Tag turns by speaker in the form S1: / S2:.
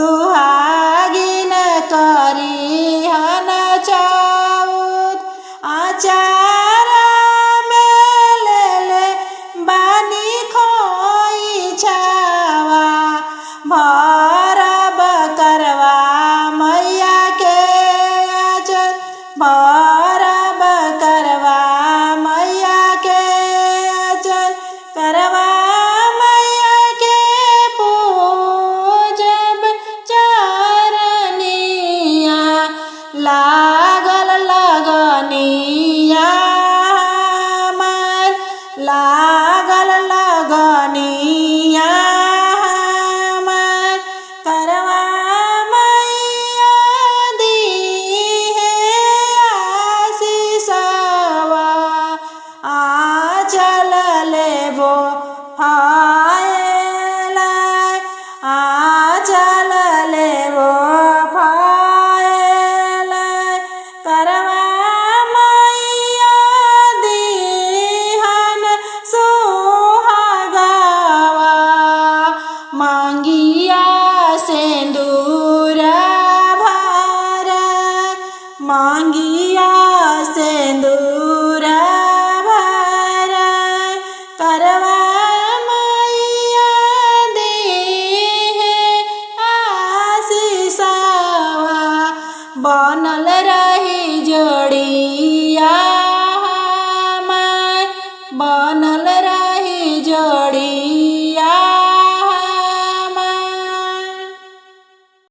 S1: सुहागिन करी हन चौथ। आचारा में ले ले बानी खोई छावा, भरब करवा मैया के आचर, भरब करवा मैया के आचर, करवा मैया के पूजब चरनिया, लागल लगनिया हमार, लागल लगनिया हमार, करवा मैया दीहे आशीषवा, आचल लेबो फायला, आचल लेबो फायला, करवा मैया दीहन सुहागावा, मांगिया सिंदूर भर, मांगिया सिंदूर भर, करवा मैया देहे आशीषवा, बनल रही जोड़िया।